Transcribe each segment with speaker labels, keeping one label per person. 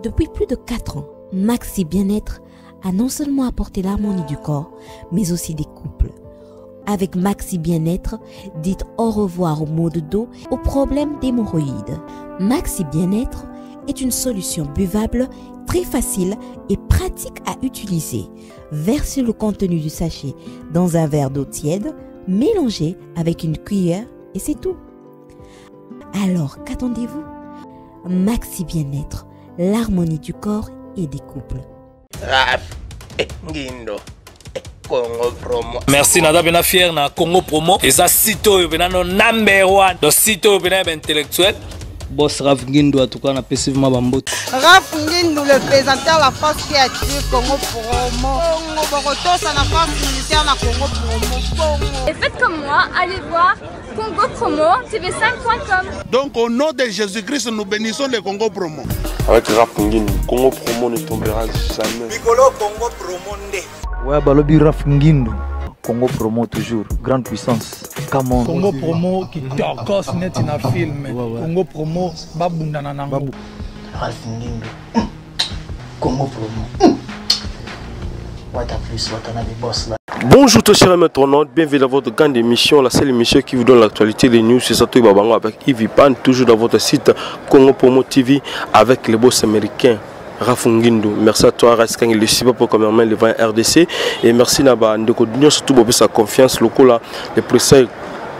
Speaker 1: Depuis plus de 4 ans, Maxi Bien-être a non seulement apporté l'harmonie du corps, mais aussi des couples. Avec Maxi Bien-être, dites au revoir aux maux de dos, aux problèmes d'hémorroïdes. Maxi Bien-être est une solution buvable très facile et pratique à utiliser. Versez le contenu du sachet dans un verre d'eau tiède, mélangez avec une cuillère et c'est tout. Alors, qu'attendez-vous Maxi Bien-être, l'harmonie du corps et des couples.
Speaker 2: Raf, eh, Ngindo, eh, Congo Promo.
Speaker 3: Merci naza pena fier na Congo Promo eza site oyo pena no number one do site oyo pena ya ba intellectuel.
Speaker 4: Boss Raf Ngindu en tout cas napesi vraiment bambote.
Speaker 5: Raf Ngindu le présentateur la force qui attire Congo Promo. Congo bokotosa na force militaire na Congo Promo. Congo.
Speaker 6: Et faites comme moi, allez voir Congo Promo TV5.com.
Speaker 7: Donc au nom de Jésus-Christ, nous bénissons le Congo Promo.
Speaker 8: Avec Raf Ngindu, Congo Promo ne tombera jamais.
Speaker 9: Mikolo Congo Promo nde.
Speaker 10: Ouais, balobi Raf Ngindu. Congo Promo toujours, grande puissance. Come on.
Speaker 11: Congo Promo qui tokos neti na film. Ouais, ouais. Congo Promo babundana nango.
Speaker 12: Babu. Ralph Ngindu. Congo Promo. What a plus, what a boss là.
Speaker 8: Bonjour tous chers internautes, bienvenue dans votre grande émission, la seule émission qui vous donne l'actualité, les news, c'est Sato Babango avec Yves Pan, toujours dans votre site Congo Promo TV avec les boss américains. Rafu Ngindu, merci à toi Raskang le Siba pour cameraman le 20 RDC et merci na ba ndeko nyonso tout bopesa confiance lokola le président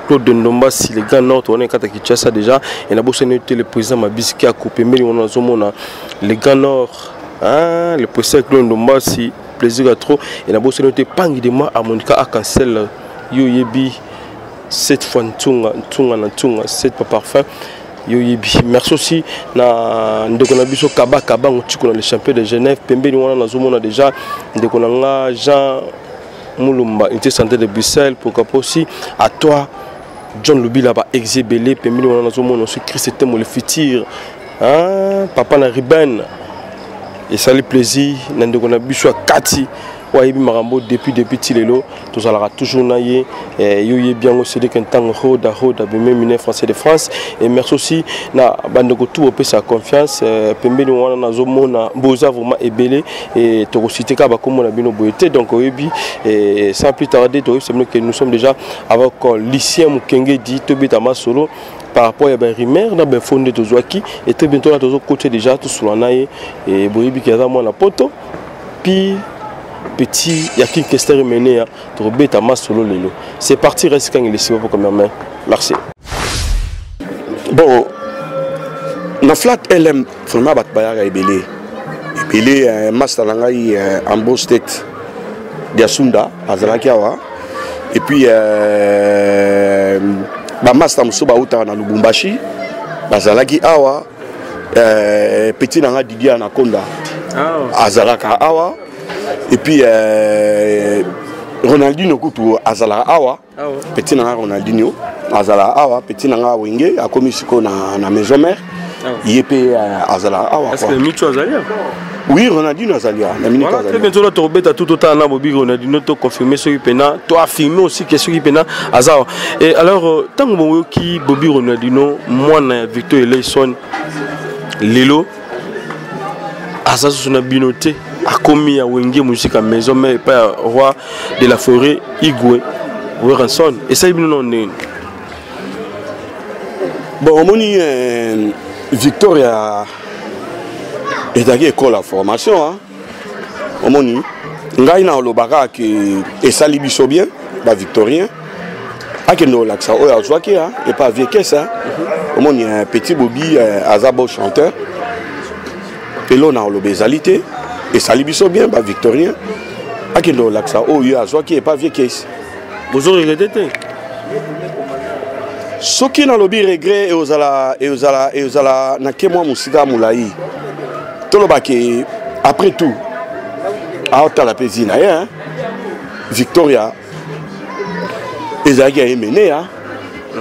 Speaker 8: Claude Ndomba si les grands nord on est kata Kinshasa déjà et na bosani te le président Mabisi qui a coupé mais on azomona les grands nord hein le président Claude Ndomba si plaisir à trop et na bosani te pangi de moi harmonica a cancel yo yebi cette fois ntunga ntunga na ntunga cette pas parfum yo yebi. Merci aussi na ndeko na biso Kaba Kabango tiko na le champion de Genève pembeni wana nazomona déjà ndeko na nga Jean Mulumba unité santé de Bruxelles, pourquoi pas aussi à toi John Lubila ba exébélé pembeni wana nazomona aussi Christ Temo le futur hein papa na Ruben et ça le plaisir na ndeko na biso kati oyebi makambo depuis ti lelo tozalaka toujours na ye, eh, yo yebi yango Cédric Ntango Roda Roda beme mine français de France et merci aussi na bandeko tout opesa confiance, eh, pembeni wana nazomona boza vraiment ebele et tokosite kaka bakombo na bino boye te. Donc oyebi, eh, sans plus tarder toyebi seulement que nous sommes déjà avec Lucien Mukenge dit tobeta masolo par rapport à ben rumeur na ben fonde tozwaki et très bientôt là tozo coacher déjà tout sur na ye et boyebi ki aza mwana poto puis petit ya King Kester mené ya tobeta masolo lelo. C'est parti, reste quand il est pour cameraman. Merci.
Speaker 13: Bon, na flat LM vraiment bat bayaka ebele. Ebele master na ngai Ambo State Diasunda azalaki awa. Et puis ba master mosusu bautaka na Lubumbashi bazalaki awa. Petit na nga Didier Anaconda azalaka awa. Et puis Ronaldinho kutu azalaka awa. Petit na nga Ronaldinho azalaka awa. Petit na nga Wenge akomi siko na maison mère. Ye pe azalaka awa,
Speaker 8: Est-ce
Speaker 13: quoi.
Speaker 8: que Micho azali awa?
Speaker 13: Oui, Ronaldinho azali awa. Na minute
Speaker 8: Voilà,
Speaker 13: azali
Speaker 8: très bientôt, là, tobeta tout autant na Bobi Ronaldinho to confirmer soki pena, to affirmer aussi que soki pena aza awa. Et alors, tango boyoki Bobi Ronaldinho mwana ya Victor Eleison lelo aza susu na bino te, akomi ya Wenge musique à maison mais pas ya roi de la forêt Igwe Werrason. Et ça bino non ndenge.
Speaker 13: Bon, omoni Victoria ezalaki école ya formation, hein. Omoni ngai na olobaka ke esali biso bien ba victorien akende kolakisa oyo azwaki, hein, et pas vieux caisse, hein. Omoni petit Bobby aza beau chanteur elo na oloba ezali te, esali biso bien ba victorien akende kolakisa oyo azwaki et pas vieux caisse.
Speaker 8: Bozo regretter te?
Speaker 13: Soki nalobi regret eozala, eozala, eozala na ke mwa mosika molai. Tolobaki après tout aotala mpe vie na ye, hein. Victoria ezalaki ya emene, hein.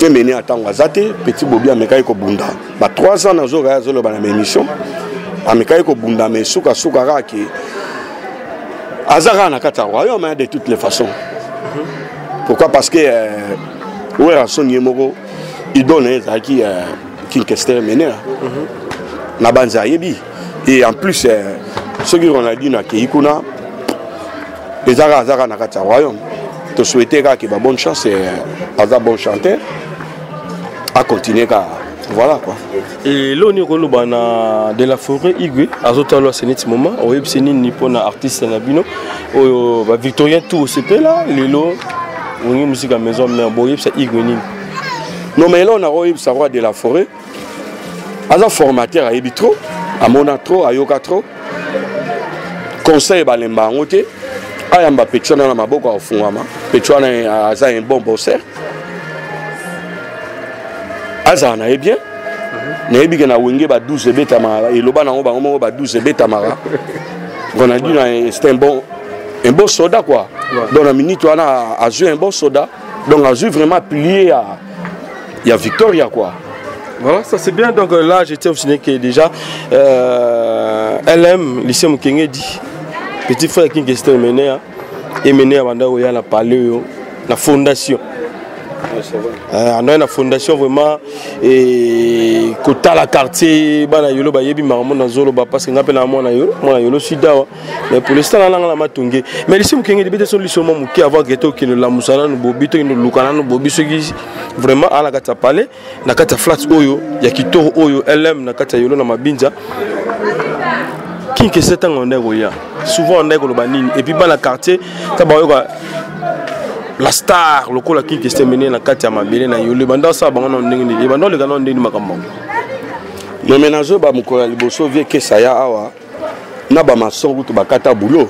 Speaker 13: Emene ntango aza te, petit Bobby amekaki kobunda ba 3 ans nazoka ye azoloba na émission, amekaki kobunda mais sukasuka kaka ke aza kaka na kati ya royaume, hein, de toutes les façons. Pourquoi? Parce que Werrason ye moko idole na ye ezalaki King Kester Emeneya. Na banza ayebi. Et en plus eh, soki Ronaldinho akei kuna ezaka azaka na kati ya royaume, tosouhaite kaka ke ba bonne chance, eh, aza bon chanteur, acontinue kaka, voilà quoi.
Speaker 8: Eloko nini okoloba na de la forêt igwe azotala se neti moment oyebisi nini mpona artiste na bino oyo bavictorien tour osepela lelo olingi mosika maison mare boyebisa igwe nini?
Speaker 13: Non, mais eloko nakoyebisa roi de la forêt, aza formateur, ayebi trop, amona trop, ayoka trop, conseil balemba yango te. Ayamba petit wana na maboko akofungwama. Petit wana aza un bon bosseur, azala na ye bien. Nayebi ke na Wenge ba 12 ebetamaka, eloba nango bango moko ba 12 ebetamaka. Ronaldinho, c'est un bon soldat quoi, ouais. Donc na minute wana azwi un bon soldat, donc azwi vraiment pilier ya Victoria quoi.
Speaker 8: Voilà, ça c'est bien. Donc là, je tiens à vous signaler que déjà, LM, lycée Mukengedi, petit frère King Kester Menea, et Menea Banda Oya na parlé, la fondation. Andoya na fondation vraiment e kotala quartier bana Yolo bayebi makambo nazoloba parce que nga mpe na mwana Yolo, mwana Yolo sud awa. Mais pour l'instant nalanga na Matonge. Mais lycée Mokengeli bete so liso mwa moke avant ke tokende lamusa nanu bobi, tokende luka nanu bobi soki vraiment ala kati ya palais, na kati ya flat oyo ya kitoko oyo LM na kati ya Yolo na Mabinza. Kinkese ntango nde koya souvent nde koloba nini? Et puis bana quartier ta bayoka la star lokola Kinkese mene na kati ya mabele na Yolo, ebanda osala bango na ndenge nini? Ebanda oleka na ndenge nini makambo yango?
Speaker 13: Non, mais nazoba mokolo ya liboso vie kesa ya awa na bamaçon kutu bakata boulot.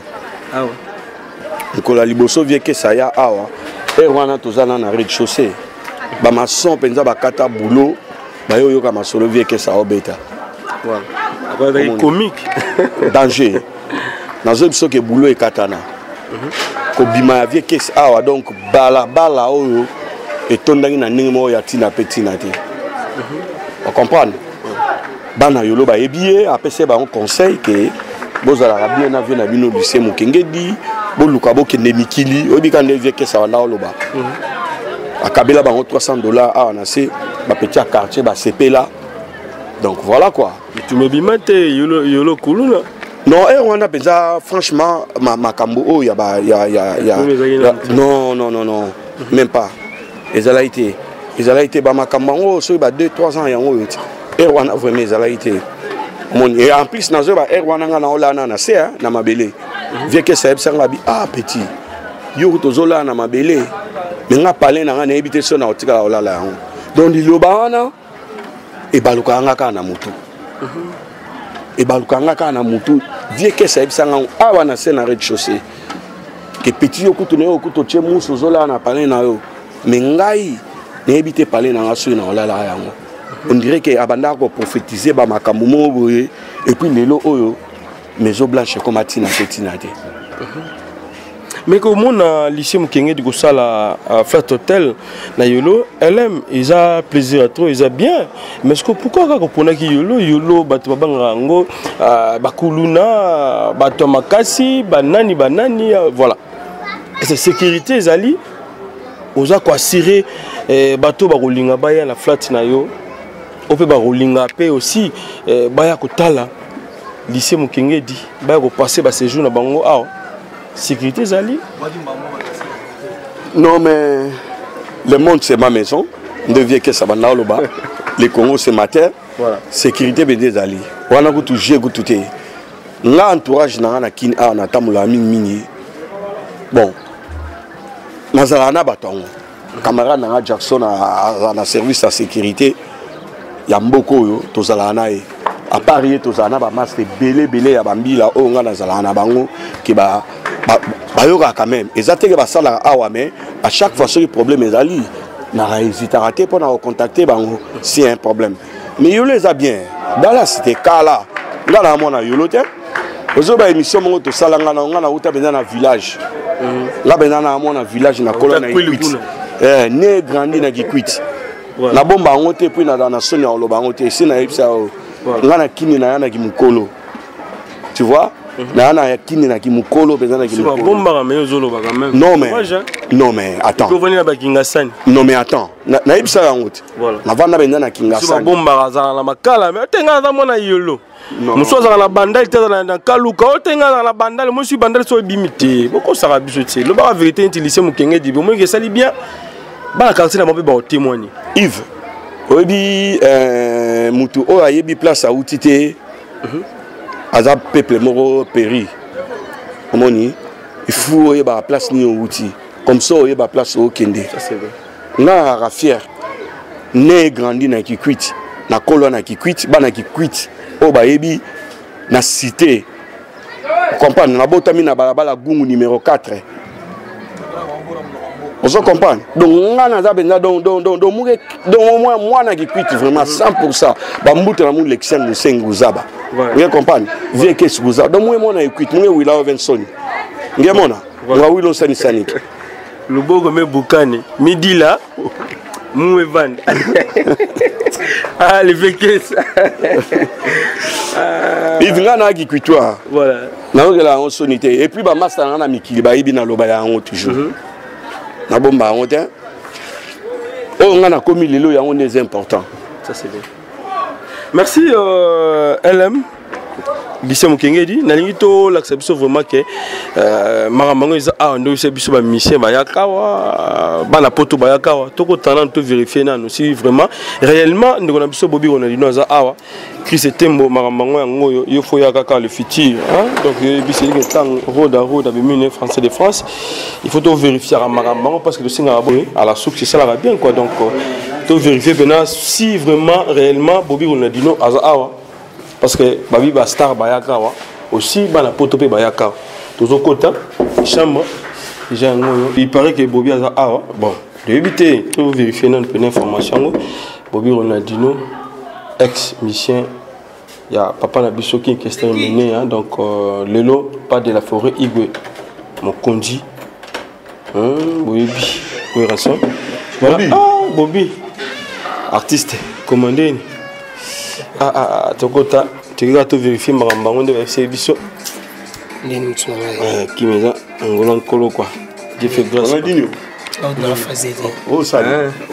Speaker 13: Mokolo ya liboso vie kesa ya awa, heure wana toza na rez de chaussée, bamaçon mpenza bakata boulot, baye oyoka masolo vie kesa obeta.
Speaker 8: Comique.
Speaker 13: Danger. Nazoyebi soki boulot ekatana kobima ya vie kesi awa, donc balabala oyo etondaki na ndenge moko ya ntina mpe ntina te. Ocomprendre, bana Yolo bayebi ye, apesi bango conseil ke bozalaka bien na vie na bino lycée Mokengedi, boluka bokende mikili. Oyebi ka nde vie kesa banda oloba, akabela bango 300 $ awa na se bapetit ya quartier basepela. Donc voilà quoi.
Speaker 8: Tumebima te Yolo, Yolo kuluna.
Speaker 13: Non, heure wana mpenza franchement makambo oyo ya ba ya non, non, non, non, même pas, ezalaki te, ezalaki te bamakambo yango soki ba 2 3 ans yango oyo ti heure wana vraiment ezalaki te. Omoni, et en plus nazoyeba heure wana nga naolala na se na mabele. Vie kesa ayebisanga abi: "Ah petit, yo kutu ozolala na mabele, me nga palais na nga nayebi te so na otikala kolala yango." Donc liloba wana ebalukaka nga kaka na motu, ebalukaka nga kaka na motu. Vie kesa ayebisanga ngo awa na se na rez de chaussée ke: "Petit, yo kutu na yo kutu otie musu, ozolala na palais na yo, me ngai nayebi te palais na nga soki na olala yango." On dirait ke abandaka koprophétise bamakambo moko boye. Et puis lelo oyo Maison Blanche ekoma ntina te, ntina te.
Speaker 8: Mais komona lycée Mokengedi kosala flat hotel na Yolo, LM, eza plaisir ya trop, eza bien. Mais ce que pourquoi kaka oponaki Yolo? Yolo bato babangaka yango, bakuluna, bato ya makasi, banani banani, voilà. Ese sécurité ezali, oza koassure bato bakolinga baya na flat na yo o mpe bakolinga mpe aussi baya kotala lycée Mokengedi, baya kopasser baséjour na bango awa, sécurité ezali?
Speaker 13: Non, mais le monde c'est ma maison nde vie kesa banda oloba, le Congo c'est ma terre.
Speaker 8: Voilà.
Speaker 13: Sécurité mpenza ezali wana kutu je kutu te. Nga entourage na nga na Kini awa natambolaka mingimingi, bon, nazalaka na bato yango. Camarade na nga Jackson aza na service ya sécurité ya mboka oyo, tozalaka na ye. À part ye, tozala na bamaster ebele ebele ya bambila oyo nga nazalaka na bango ke bayokaka quand même. Eza teke basalaka awa, mais à chaque fois soki problème ezali, naka hésitaka te mpo na kocontacte bango si un problème. Mais Yolo eza bien dala cité kala. Nga na mwana Yolo te, ozoba émission moko tosala nga na nga nauta mpenza na village, nga mpenza na mwana village, nakola na Kikwit, né grandi na Kikwit. Nabomba yango te, mpo nazala na soni ya koloba yango te. Esi nayebisa yo, nga na kini nayanaki mokolo. Tu vois, naa na kini na kimokolo mpenza na
Speaker 8: kimobombaka mais ozoloba quand même.
Speaker 13: Non mais, non mais attends,
Speaker 8: ovandi na bakingasani.
Speaker 13: Non mais attends, nayebisaka yango te, navanda mpenza na Kingasani.
Speaker 8: Babombaka, azala na makala, mais te, ngai aza mwana Yolo. Mosusu azalaka na Bandali te, azala na Kaluka oyo te, ngai azala na Bandali. Mosu Bandali so ebimi te, bokosaka biso te. Lobaka vérité neti lycée Mokenge dibi, omoki esali bien, bana quartier na bango mpe baotémoigne.
Speaker 13: Yves, oyebi, mutu oyo ayebi place awuti te, aza peuple moko péri. Omoni, il faut oyeba place nini owuti, comme ça oyeba place okende. Nga kaka fier, né, grandi na Kikwit, nakolwa na Kikwit, bana Kikwit oyo bayebi na cité, comprendre. Nabotami na balabala Gungu numéro 4, ozo comprendre. Donc nga naza mpenza, donc muke, donc mwana Kikwit vraiment 100. Bambuta na mu lekisen musengi uzaba, nge comprendre, vie kesi kuzaba. Donc muke mwana Ekwit, muke wila ovensoni, nge mona nga wilo osanisaniki.
Speaker 8: Loboko me bukani midila muwe vanda. Ah, le vekes.
Speaker 13: Ivi, nga nayaki Kwitwa.
Speaker 8: Voilà.
Speaker 13: Nayokela yango soni te. Et puis bamasta na nga na mikili bayebi, naloba yango toujours, nabomba yango te. Oyo nga nakomi lelo, yango nde eza important.
Speaker 8: Ça, c'est bien, merci. LM lycée Mokengedi, nalingi tolakisa biso vraiment ke makambo yango eza awa. Nde oyebisa biso bamusicien bayaka awa, bana Poto bayaka awa. Tokotana nanu, tovérifie nanu si vraiment réellement ndeko na biso Bobi Ronaldino aza awa. Chris Etembo, makambo yango yango oyo yo fo ya kaka le futur, hein? Donc yoyebi seliki ntango roda roda bemine français de France, il faut tovérifiaka makambo yango parce que tosengaka boye à la source, esalaka bien quoi. Donc tovérifie mpena si vraiment réellement Bobi Ronaldino aza awa, parce que babi bastar bayaka awa aussi, bana Poto mpe bayaka awa. Tozokota chambre déjà yango oyo, il paraît que Bobi aza awa. Bon, toyebi te, tovérifie nanu mpena information yango. Bobi Ronaldino, ex musicien ya papa na biso King Kester Mene, hein, donc lelo pas de la forêt, Igwe mokonzi, hein, boyebi Werrason. Voilà. Ah, Bobi artiste commandé. Ah, ah, ah, tokota, tokoki tovérifie makambo yango nde bayebisaki biso.
Speaker 12: Ndeni motu na ngai.
Speaker 8: Kimi eza ngolo nkolo quoi, Dieu fait grâce.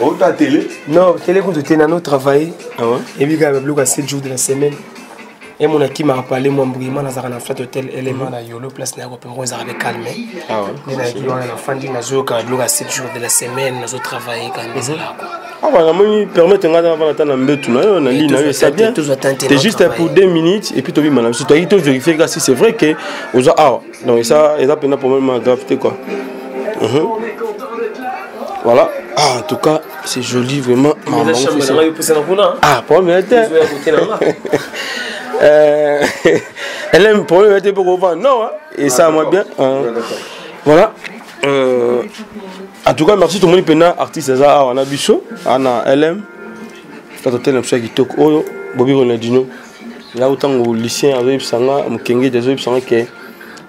Speaker 13: Ota télé.
Speaker 12: Non, télé kutu te, nano travailler. Ebi kaka babiloko ya 7 jours de la semaine. Emona kimaka pale mwa mbwima, nazalaka na Flat Hotel Elema na Yolo, place na yako mpe moko ezalaka mpe calme. Nde nayaki wana, nafandi, nazoyoka babiloko ya 7 jours de la semaine, nazotravaille kaka nde ezalaka quoi.
Speaker 8: Awa namoni, permettre nga navanda ata na mbetu na yo, na lit na yo, esa bien. C'est juste pour 2 minutes et puis tobima na biso. Toyaki tovérifie kaka si c'est vrai que oza awa. Donc eza mpena problème grave te quoi. Voilà. Ah, en tout cas, c'est joli vraiment. Ah, problème te. Elle aime problème te pour vendre. Non, hein? Et ça, moi bien. Hein. Voilà. En tout cas, merci tout le monde. Pena artiste aza awa na biso, ana LM. Tata tele biso ya kitoko oyo Bobi Ronaldinho. Nga ntango Lucien azoyebisa nga, Mokengedi azoyebisa nga ke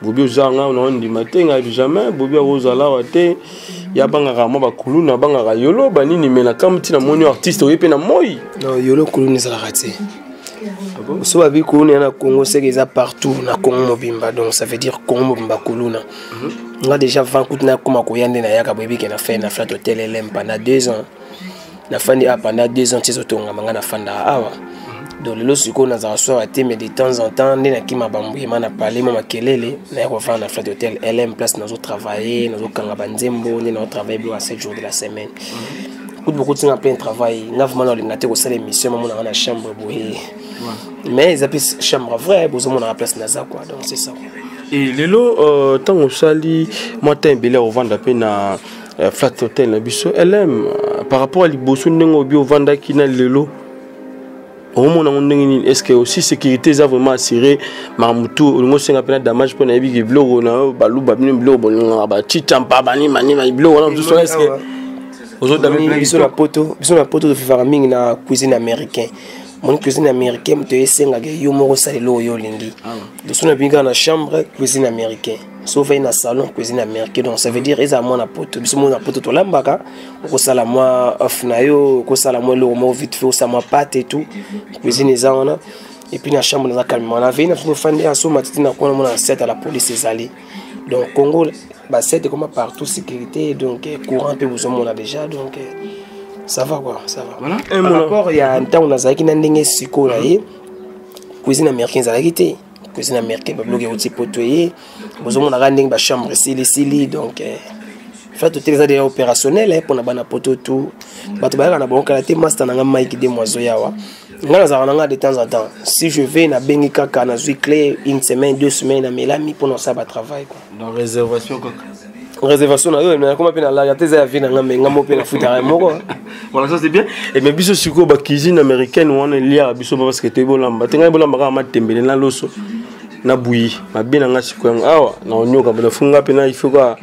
Speaker 8: Bobi oza nga na ondima te, ngai jamais Bobi akozala awa te. Ya bangaka mwa bakuluna, abangaka Yolo banini, me na kambo ntina moni artiste oye mpe na moi.
Speaker 12: Non, Yolo kuluna ezalaka te. So babi kuluna ya na Congo, seke eza partout na Congo mobimba. Donc ça veut dire Congo mobimba kuluna. Nga déjà 20 kutu nakoma koya nde nayaka, boyebi ke na fai na Flat Hotel LM pendant 2 ans. Nafandi awa pendant 2 ans ti ezotongama, nga nafandaka awa. Donc lelo sikoyo nazala soir te, mais de temps en temps nde nakima bambuyema na pale mwa makelele, naya kovanda na Flat Hotel LM, place nazotravaille, nazokanga banzembo, nde nazotravaille biloko ya 7 jours de la semaine. Kutu bokotinga plein travail. Nga vraiment naolinga te kosala émission mamonanga na chambre boye, mais eza mpe chambre vrai, bozomonaka place naza quoi. Donc c'est ça.
Speaker 8: Et lelo ntango osali mwa temps ebele ya kovanda mpe na Flat Hotel na biso LM, par rapport à liboso ndenge obi ovandaki na lelo, omona yango ndenge nini? Est ce que aussi sécurité eza vraiment assuré? Makambo tu olingi osenga mpena damage mpo nayebi ke biloko na yo baluba bino biloko bolingaka bacicampa banini biloko wana mosusu, est ce que
Speaker 12: ozodame? Biso na Poto, biso na Poto tofifaka mingi na cuisine américain. Moni cuisine américain, moto esengaka yo moko osala eloko oyo olingi. So na bimi kaka na chambre, cuisine américain. So ofai na salon, cuisine américain. Donc ça veut dire ezala mwana Poto, biso mona Poto tolambaka, okosala mwa œuf na yo, okosala mwa eloko moko vite fait, osala mwa pâte et tout, cuisine eza wana. Et puis na chambre naza calmement na veille na fandi asoma titi na kona mona 7 à la police ezali. Donc Congo ba 7 ekoma partout sécurité, donc courant mpe bozomona déjà, donc ça va quoi, ça va.
Speaker 8: Voilà.
Speaker 12: Par rapport ya ntango nazalaki na ndenge sikoyo na ye, cuisine américaine ezalaki te. Cuisine américaine, babiloko euti poto ye, bozomonaka ndenge bachambre esilisili. Donc Flat Hotel eza déjà opérationnel mpona bana poto tout. Bato bayaka na bango kala te. Master na nga Mike de moiso yawa, nga nazalaka na nga de temps en temps. Si je vais, nabengi kaka, nazwi clé une semaine, 2 semaines, namelami mpona kosala batravail quoi.
Speaker 8: Donc réservation kaka.
Speaker 12: Réservation na yo nakoma mpe nalaka te, eza ya vie na nga, me nga mo mpe nafutaka moko.
Speaker 8: Voilà, ça c'est bien. Et mais biso sikoyo bacuisine américaine wana eliaka biso parce que toyebi olamba te. Ngai bolamba kaka matembele na loso na buyi mabe na nga. Sikoyo yango awa na onyoka nafunga mpe na ifo kaka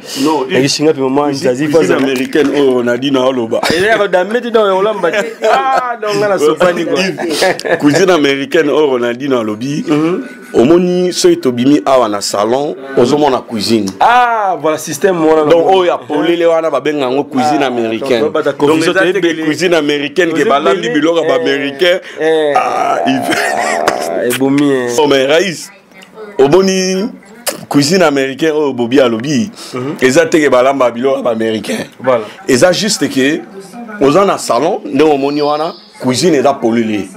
Speaker 8: nakisinga mpe mama nzazi.
Speaker 13: Cuisine américaine oyo nadi na oloba.
Speaker 8: Dame te, donc olamba te. Ah, donc nga na sopani quoi.
Speaker 13: Cuisine américaine oyo Ronaldino alobi, omoni soki tobimi awa na salon, ozomona cuisine.
Speaker 8: Ah voilà, système wana.
Speaker 13: Donc oyo ya polele wana babenga yango cuisine américaine. Donc eza te ke cuisine américaine ke balambi biloko ya baaméricain. Ah,
Speaker 8: ebomi.
Speaker 13: Oh, mais Raïs, omoni cuisine américaine oyo Bobi alobi, eza te ke balamba biloko ya baaméricain. Eza juste ke oza na salon, ndenge omoni wana cuisine eza polele,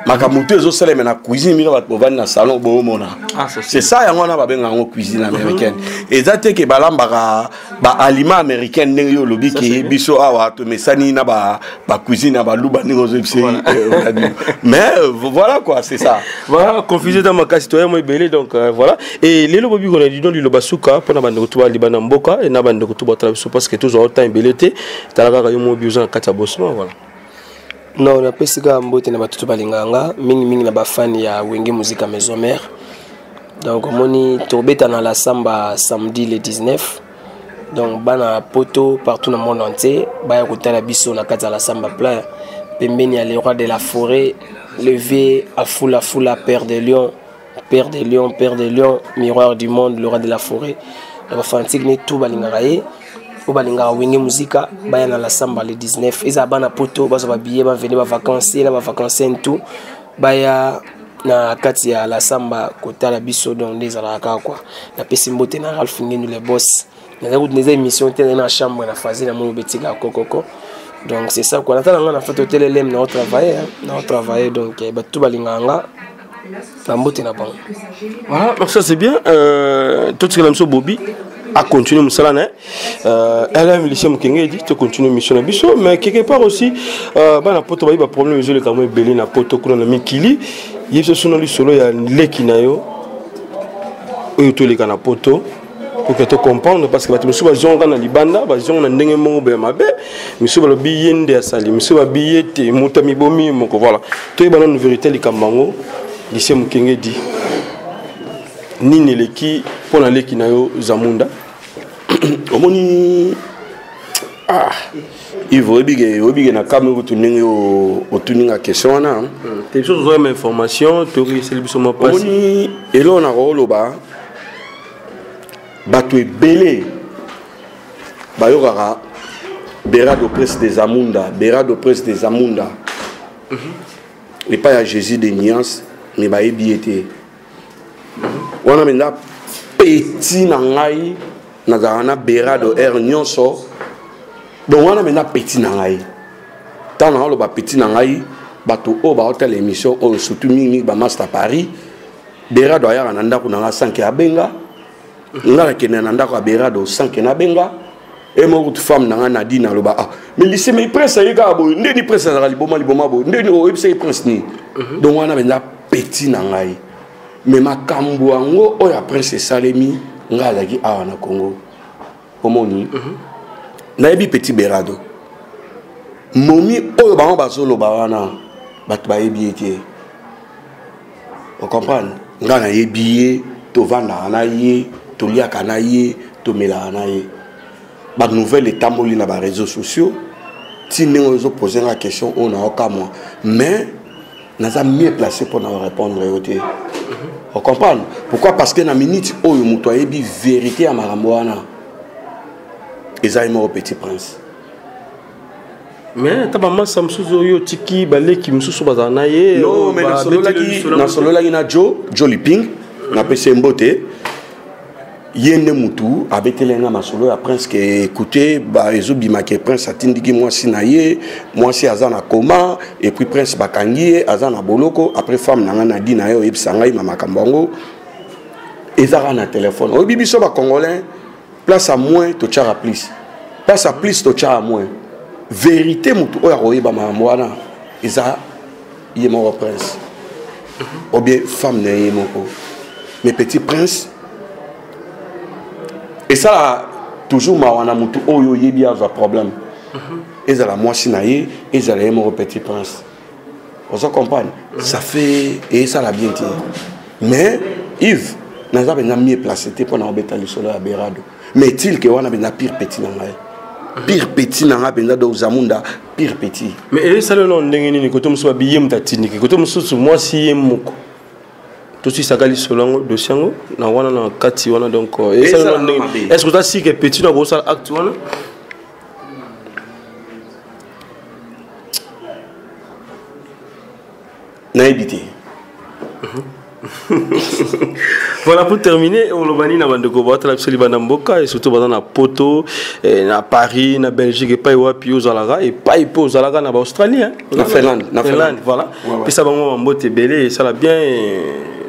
Speaker 13: makambo to ezosalema na cuisine, bino bato bovandi na salon boomona. C'est ça, yango wana babenga yango cuisine américaine. Eza te ke balambaka baaliment américaine ndenge yo olobi ke biso awa tomesani na bacuisine ya baluba, ndenge ozoyebisa. Mais voilà quoi, c'est ça.
Speaker 8: Voilà, confusion eza makasi, toyamo ebele. Donc voilà. Et lelo Bobi kona didon liloba suka mpona bandeko to baliba na mboka na bandeko to batala biso, parce que tozwa temps ebele te. Tala kaka yo mobi oza na kati ya bosima, voilà.
Speaker 12: Non, napesi kaka mbote na bato to balingaka nga mingimingi, na bafani ya Wenge Musica Maison Mère. Donc omoni, tobeta na la Samba samedi le 19. Donc bana poto partout na monde entier baya kotala biso na kati ya la Samba plein, pembeni ya le roi de la forêt, le vieux Afula Fula, père de lion, père de lion, père de lion, miroir du monde, le roi de la forêt. Na bafanatike ne tout balingaka ye, oyo balingaka Wenge Muzika, baya na la Samba le 19. Ezala bana poto bazwa babillet, bavene bavacances na bavacances tout, baya na kati ya la Samba kotala biso. Donc nde ezalaka kaka quoi. Napesi mbote na Ralph Ngendu, le boss. Naza kutu eza émission te, nazali na chambre na phase na moni obetika kokoko. Donc c'est ça quoi. Natala nga na fête otelelem na otravaille, na otravaille. Donc bato to balingaka nga, na mbote na bango.
Speaker 8: Voilà, donc ça c'est bien. Totikala biso Bobi a continuer mosala na ye, LM Lycée Mokengedi, to continue mission na biso. Mais quelque part aussi, bana poto bayi baproblème ezoleka mo ebele na poto kuna na mikili. Ye biso sono lisolo ya leki na yo oyo toleka na poto pour que tocomprendre, parce que bato mosusu bazonga na libanda, bazonga na ndenge moko boya mabe. Misusu balobi ye nde asali, misusu babi ye te, moto amibomi ye moko. Voilà, toyeba nanu vérité likambo yango. Lycée Mokengedi, nini eleki mpo na leki na yo Zamunda?
Speaker 13: Omoni, ah, Yves, oyebike na kamwe kutu ndenge otuninga question wana.
Speaker 8: Te, biso tozwaka information, toyokiseli biso mwa pasi.
Speaker 13: Omoni, eloko na kooloba, bato ebele bayokaka Berado Prince des Amunda, Berado Prince des Amunda epai ya Jésus de Nuance, me bayebi ye te. Wana mpenza petit na ngai, nazalaka na Berado aire nyonso. Donc wana mpenza petit na ngai. Ntango naoloba petit na ngai, bato oyo baotala émission oyo, surtout mingimingi bamaster Paris, Berado ayaka na ndako na nga sans ke abenga nga. Nakende na ndako ya Berado sans ke nabenga e moko kutu. Femme na nga Nadine aloba: "Ah, mais lycée, mais prince aye kaka boye, ndeni prince azalaka liboma liboma boye, ndeni oyebisaki prince nini?" Donc wana mpenza petit na ngai. Mais makambo yango oyo ya prince esalemi, ngai azalaki awa na Congo. Omoni, nayebi petit Berado momi oyo bango bazoloba wana, bato bayebi ye te. Ocomprendre, ngai nayebi ye, tovandaka na ye, toliaka na ye, tomelaka na ye. Banouvelle etamboli na baréseaux sociaux ti ndenge ozopose nga question oyo, naokamwa, mais naza mieux placé mpo na répondre yo te. Ocomprendre pourquoi? Parce que na minute oyo, moto ayebi vérité ya makambo wana eza ye moko petit prince.
Speaker 8: Mais ata bamasa mosusu oyo otiki, baleki mosusu bazala na ye.
Speaker 13: Non, mais nasololaki na Jo Liping, napesi ye mbote. Ye nde mutu abeteli nga masolo ya Prince ke écoute, ezobima ke Prince atindiki mwasi na ye, mwasi aza na coma, et puis Prince bakangi ye, aza na boloko. Après, femme na ngai nadi na ye oyebisa ngai ma makambo yango eza kaka na telefone. Oyebi biso bacongolais, place à moins totyaka plus, place à plus totyaka moins. Vérité, motu oyo akoyeba makambo wana eza ye moko Prince ou bien femme na ye moko. Mais petit Prince, esala toujours mawa na motu oyo oyebi azwa problème, ezala mwasi na ye, ezala ye moko petit Prince. Ozo comprendre? Ça fait esala bien te. Mais Yves, naza mpenza mieux placé te mpo na kobeta lisolo ya Berado, mais tilke wana mpenza pire petit na ngai, pire petit na ngai mpenza. Donc Zamunda, pire petit.
Speaker 8: Mais esali no ndenge nini? Kote mosusu babi ye moto atindiki, kote mosusu mwasi ye moko. Tosisaka lisolo yango, dossier yango na wana na kati wana. Donc esali no ndenge? Est ce que oza sike petit na kosala acte wana?
Speaker 13: Nayebi te.
Speaker 8: Voilà, pour terminer, oloba nini na bandeko baotala biso libanda mboka, et surtout baza na Poto, na Paris, na Belgique, epai wapi ozalaka, epai mpe ozalaka na baAustralie?
Speaker 13: Na Finlande,
Speaker 8: na Finlande, voilà. Pesa bango bambote ebele, esala bien.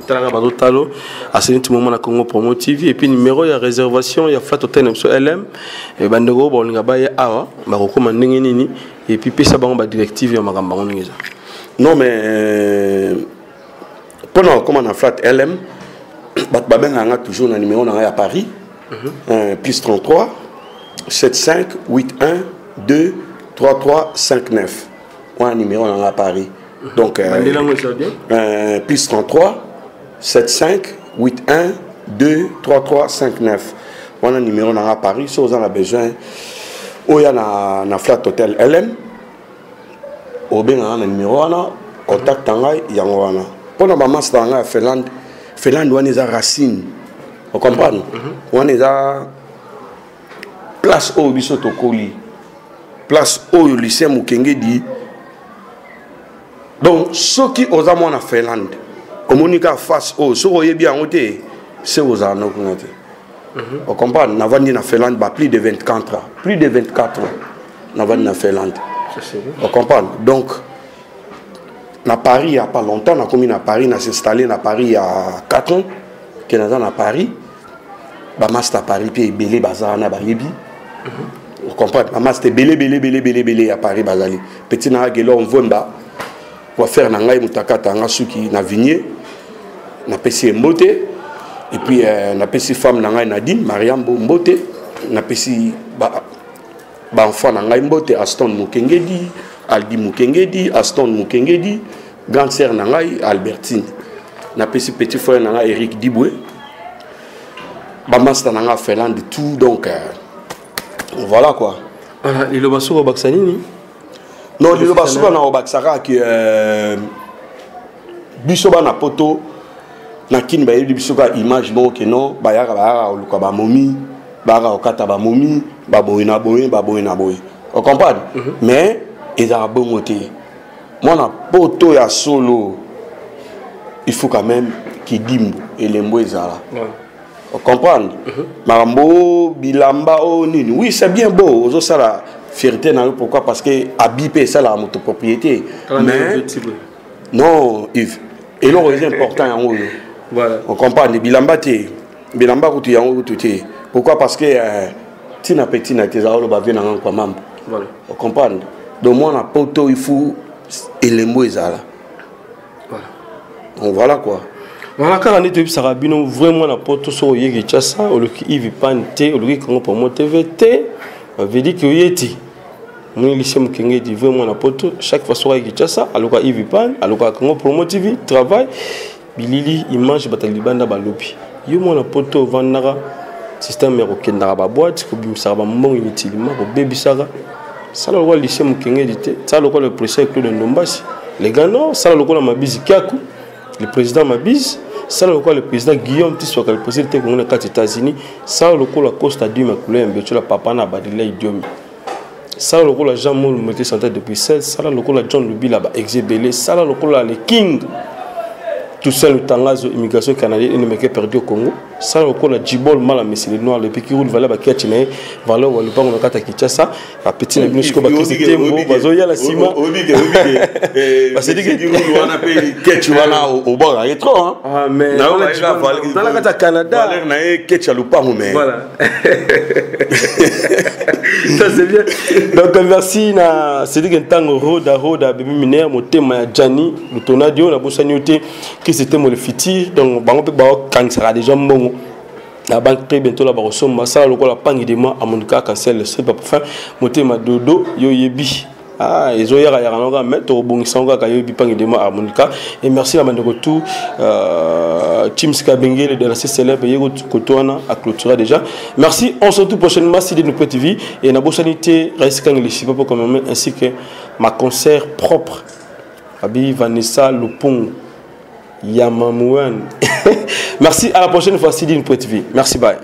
Speaker 8: Talaka bazotalo aseni ti moment na Congo Promo TV, et puis numéro ya réservation ya Flat Hotel na biso LM. Bandeko oyo bakolinga baya awa bakokóma ndenge nini? Et puis pesa bango badirective ya makambo bango ndenge eza.
Speaker 13: Non, mais mpona kokóma na Flat LM, bato babengaka nga toujours na numéro na ngai ya Paris, plus 33 75 81 2 3 3 5 9. Wana numéro na ngai ya Paris. Donc plus 33 75 81 2 3 3 5 9, wana numéro na ngai ya Paris. So oza na besoin oya na Flat Hotel LM, obengaka na numéro wana, contact na ngai yango wana. Mpona bamaster na ngai ya Finlande, Finlande wana eza racine, ocomprendre? Wana eza place oyo biso tokoli, place oyo Lucien Mokengedi. Donc soki oza mwana Finlande, omoni kaka face oyo, soki oyebi yango te, se ozala no kuna te, ocomprendre? Navandi na Finlande ba plus de 24 ans, plus de 24 ans navandi na Finlande, ocomprendre? Donc na Paris, il y a pas longtemps nakomi na Paris, na s'installer na Paris il y a 4 ans ke naza na Paris. Bamaster Paris mpe ebele baza wana, bayebi, ocomprendre? Bamaster ebele ebele ebele ebele ebele ya Paris bazali. Petit na Gelor Mvwemba, coiffeur na ngai, moto akata nga suki na Vignier, napesi ye mbote. Et puis napesi femme na ngai Nadine Mariambo mbote, napesi baenfant na ngai mbote, Aston Mokengedi, Aldi Mokengedi, Aston Mokengedi, grande sœur na ngai Albertine, napesi petit frère na ngai Eric Dibwe, bamaster na ngai Finlande, tout. Donc voilà quoi.
Speaker 8: Voilà, liloba soki obakisa nini?
Speaker 13: Non, liloba soki na obakisa kaka ke biso bana Poto na Kini, bayebi biso kaka image moko ke non, bayaka koluka bamomi, bayaka kokata bamomi, baboye na boye, baboye na boye, ocomprendre? Mais ezalaka bongo te. Mwana Poto ya solo, il faut quand même kidimbu elembo ezala, ocomprendre? Makambo bilamba oyo nini, oui, c'est bien beau, ozosala fierté na yo. Pourquoi? Parce que abi mpe esalaka moto propriété. Mais non, Yves, eloko eza important yango oyo, ocomprendre? Bilamba te, bilamba kutu yango kutu te. Pourquoi? Parce que ntina mpe ntina te, ezala oloba vie na nga nkwa mambo, ocomprendre? Donc mwana Poto, il faut elembo ezala. Donc voilà quoi.
Speaker 8: Voilà, kaka nde toyebisaka bino, vraiment na Poto, soki oye Kinshasa, oluki Yves Pan te, oluki Congo Promo TV te, bavedi ke oye te. Moni Lycée Mokengedi, vraiment na Poto, chaque fois soki aye Kinshasa, aluka Yves Pan, aluka Congo Promo TV. Travail bilili, image, bato ya libanda balobi yo mwana Poto ovandaka système ya kokendaka baboite, kobimisaka bambongo inutilement, kobebisaka. Sala lokola Lycée Mokengedi te, sala lokola le président Claude Ndombasi le gars. Non, sala lokola Mabizi Kiaku, le président Mabizi. Sala lokola le président Guillaume Tiswaka, le président te Kongo na kati États-Unis. Sala lokola Costa Duma Couleur Mbetiola, papa na Badila Idiomi. Sala lokola Jean Mol Moté Santé de Bruxelles, sala lokola John Lubila ba exebele, sala lokola le King. Toussaint Lutangazo, immigration canadienne, et perdu au Congo. Sala lokola Djibol Mala Messi Noir, le piquet roule valeur bakiachi na ye, valeur wa lupango na kata Kinshasa, ba petit na bino siko ba Chris Tembo, bazoya la sima.
Speaker 13: Basedi ke wana pe ketch wana obwaka ye trop hein.
Speaker 8: Ah mais na kati ya Canada.
Speaker 13: Valeur na ye ketch ya lupango mais.
Speaker 8: Voilà. Ça c'est bien. Donc merci na Cédric Ntango Roda Roda bébé mineur motema ya Gianni Lutonadio na bosani yo te Chris Tembo le futur donc bango pe bakangisaka déjà mbongo na banque très bientôt là bakosomba sala lokola pangi de moi amonika cancel le seul papa fin motema dodo yo yebi ah ezoyaka yaka nango kaka mais tokobongisa yango kaka yoyebi pangi de moi harmonica et merci na bandeko tout euh, Chims Kabengele de la célèbre ye koto wana a clôtura déjà merci on se retrouve prochainement si de nous TV et na bosani te Raïs Kangeli Sipapo quand même ainsi que ma concert propre Abi Vanessa Lupungu Yamamouane. Merci, à la prochaine fois, Sidine TV. Merci, bye.